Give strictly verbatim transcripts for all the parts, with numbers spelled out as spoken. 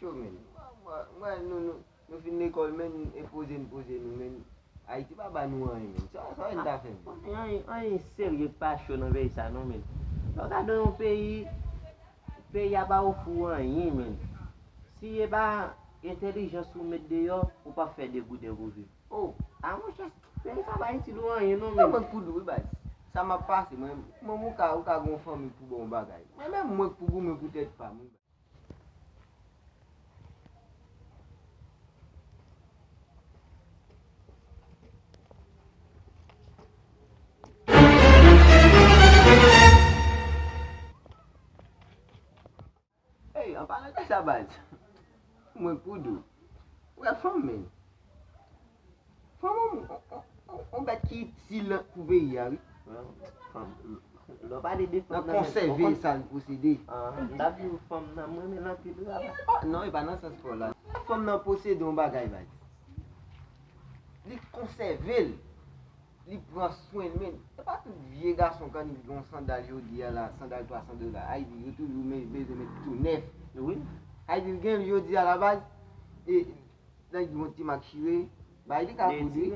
Cho, men. Mwen, mwen, nou, nou, nou fin lekòl, men, e poze n poze nou, men. Ayiti pa ba nou anyen, men. Sa, sa n ta fè, men. Anyen, anyen serye k pa cho nan peyi sa, non, men. Lè w gade yon peyi, peyi a pa ofri w anyen, men. Si e pa entèlijans ou met deyò, ou p ap fè de gouden pou viv. Oh, a monchè, peyi sa pa itil ou anyen, non, men. Mwen k pou di w, wi, baz. Sa m ap pase, mwen, mwen, ou ka, ou ka gen yon fanmi pou ba w yon bagay. Mwen menm, mwen k pou goumen pou tèt pa m, wi. Ey, an palan de sa, baz, mwen k pou di w, ou wè fanm, men. Fanm, on, on, on, on bèt ki itil pou peyi a, wi. Fanm, lè w pale de fanm nan, men, konsève sa l posede. Ah, m t ap di w, fanm nan, mwen renmen l anpil, wi, papa. Ah, non, e pa nan sans pa w la. Fanm nan posede yon bagay, baz. Li konsève l. Li pran swen l, men. E pa tout vye gason k annik gen yon sandal jodi a la, sandal twa san dola. Ayiti, yo toujou men, bezwen met tou nèf. Wi. Ayiti, l gen l jodi a la baz, e, nèg yon ti mak chire, bay li ka koud, wi.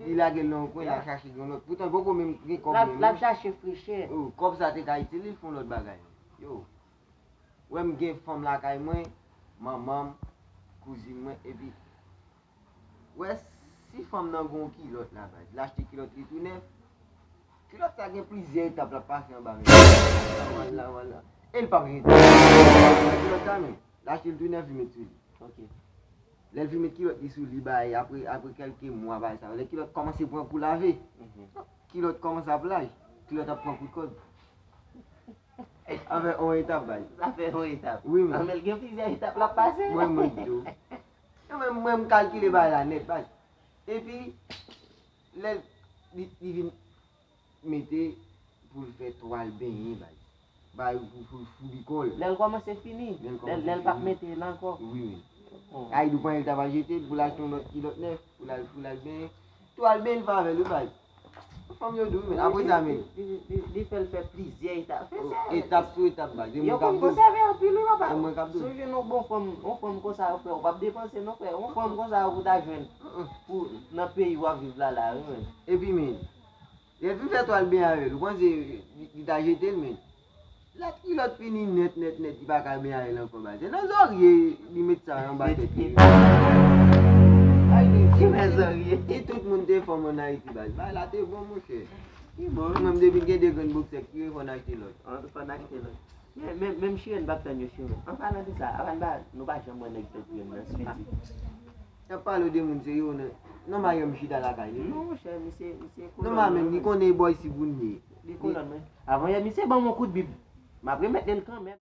Li lage l nan yon kwen, l al chache yon lòt. Poutan, poko menm gen kòb menm. L ap chache frechè. Oh, kòb sa te ka itil li, l fè yon lòt bagay. Yo. Wè m gen fanm lakay mwen, manman m, kouzin mwen, epi Wè, si fanm nan gon kilòt la, baz, l achte kilòt li tou nèf, kilòt sa gen plizyè etap l ap pase anba men. Wala, wala. E l p ap jete. Kilòt sa, men, l achte l tou nèf, li met sou li. Ok. Lè l fin met kilòt li sou li, bay, apre, apre kèlke mwa, bay sa, lè kilòt kòmanse pran kou lave, kilòt kòmanse ap laj, kilòt ap pran kout kòd. Sa fè yon etap, baz. Sa fè yon etap. Wi, men. Ah, men l gen plizyè etap l ap pase. Mwen, mwen, tou. Mwen, mwen, m kalkile bagay la nèt, baz. Epi, lè li, li vin mete pou l fè twal benyen, baz. Bay pou, pou l foubi kò l. Lè l kòmanse fini. Lè l kòmanse fini. Lè l p ap mete l ankò. Wi, wi. Ay, li pran etap al jete l pou l achte yon lòt kilòt nèf, pou l al, pou l al benyen. Twal benyen l fè avè l, wi, baz. Fanm yo dou, men. Apre sa, men. Li, li, li, li fè l fè plizyè etap. Fè sa. Etap sou etap, baz. Yo konn konsève anpil, wi, papa. E mwen k ap di w. Si w jwenn yon bon fanm, yon fanm konsa, frè, ou p ap depanse, non, frè. Yon fanm konsa, ou ta jwenn pou, nan peyi w ap viv la, la, wi, men. Epi, men, lè l fin fè twal benyen avè l, ou panse li, li ta jete l, men. Lè kilòt fini nèt, nèt, nèt, li pa ka benyen avè l ankò, baz. Se nan zòrye li met sa anba tèt li. Ay, men, ki men zòrye? E tout moun te fòm ann Ayiti, baz. Bagay la te bon, monchè. Ki bon? Mwen, depi l gen de grenn boksè, ki fò n achte lòt. An, fò n achte lòt. Men, men, menm chire n p ap tann yo chire. An palan de sa, avan ba, nou pa janm wè nèg tankou yo nan Switi. Y ap pale w de moun serye, w nan, nan Maryam chita lakay li. Non, monchè, misye, misye kolòn. Non, men, li konnen bòy si pou n ye. Li kolòn, men. Avan yè, misye ban m yon kout bib. M ap remèt li l kanmenm.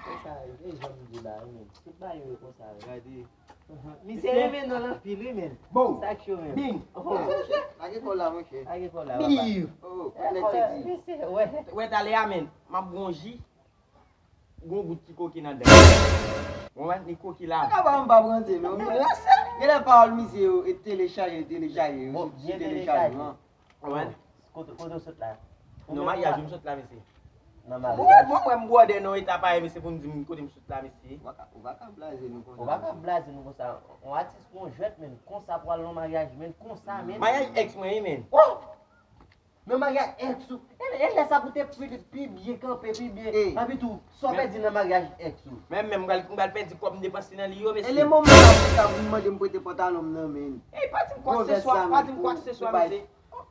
Konsa, e jan m di la, wi, men. Tout bagay yo konsa, wi. Gade. Misye renmen non l anpil, wi, men. Bon. Sa k cho, men. Bing. Oh. Lage kò la, monchè. Lage kò la, papa. Bing. Oh, kòlèg sexy. Misye, wè. Wè, talè a, men. M ap gon ji. Gon bout ki koki nan dan. Ou konprann? Li koki la. Kaba m pa branche, non. Genlè pawòl misye yo, e telechaje, telechaje, yo, sou, sou telechaje, non. Ou konprann? Kote, kote w sot la? Non, maryaj m sot la, mesye. Nan maryaj? Mwen, mwen, mwen, m bwòdè nan eta parèy, mesye, pou m di m kote m sot la, mesye. Ou pa ka, ou pa ka blaze nou konsa. Ou pa ka blaze nou konsa. Yon atis pou yon jwèt, men, konsa pou al nan maryaj, men, konsa, men. Maryaj èks mwen, wi, men. Oh! Nan maryaj èks ou. E, e lè sa pou te pi, pi byen kanpe, pi byen. Anpi tou, sa w pèdi nan maryaj èks ou. Men, men, m pral, m pral pèdi kòb m depanse nan li yo, mesye. E le moman sa pou ta vin mande m prete pantalon m nan men. Ey, pa di m kwakseswa, pa di m kwakseswa, mesye.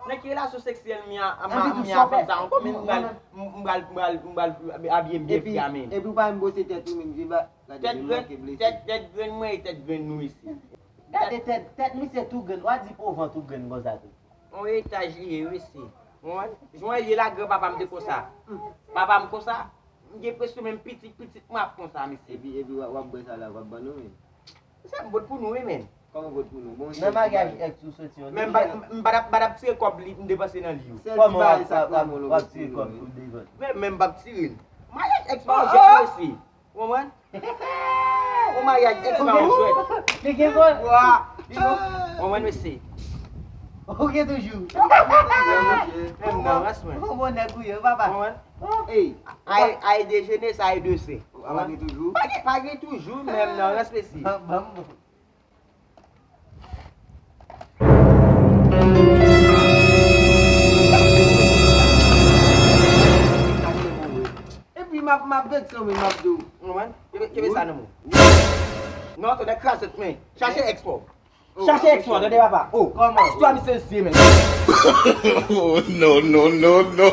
Nan ki relasyon seksyèl m ye a, m a, m ye a fanm sa ankò, men m pral, m pral, m pral, m pral abiye m byen fre a, men. Epi w pa menm bwose tèt ou, men, se ba, gade, tèt grenn, tèt, tèt grenn mwen e tèt grenn nou isi. Gade tèt, tèt misye tou grenn, w a di pou van tou grenn konsa tou. On etaj li ye, wi, se. Ou konprann? Jan w ye la, granpapa m te konsa. Papa m konsa. M gen presyon menm pitit, pitit mwen ap konsa, mesye. Epi, epi w ap, w ap bwè sa la, w ap ban nou, men. Se m pot pou nou, wi, men. Kòman pot pou nou? Bon, nan maryaj èks ou soti yon. Men m pa, m pa t ap, m pa t ap tire kòb li, m depanse nan li yo. Kòman w ap, w ap, w ap tire kòb pou depanse? Men, men m p ap tire l. Maryaj èks pa yon jwèt, mesye. Ou konprann? Yon maryaj èks pa yon jwèt. Li gen vòl. Ou konprann, mesye? Ou gen toujou. Menm nan rans mwen. Ou bon nèg ou ye, papa. Konprann? Ey, ay, ay dejene, sa ay desen. Ou pa gen toujou? Pa gen, pa gen toujou, menm nan rans mesi. Ban m bon. Epi m ap, m ap vekse w, men m ap di w. Konprann? Kebe, kebe sa nan men w. Non, tande krazèt men. Chache èks pa w. Chache èks pa w, tande papa. Oh, kòman? Istwa misye se men. Oh, no, no, no, no.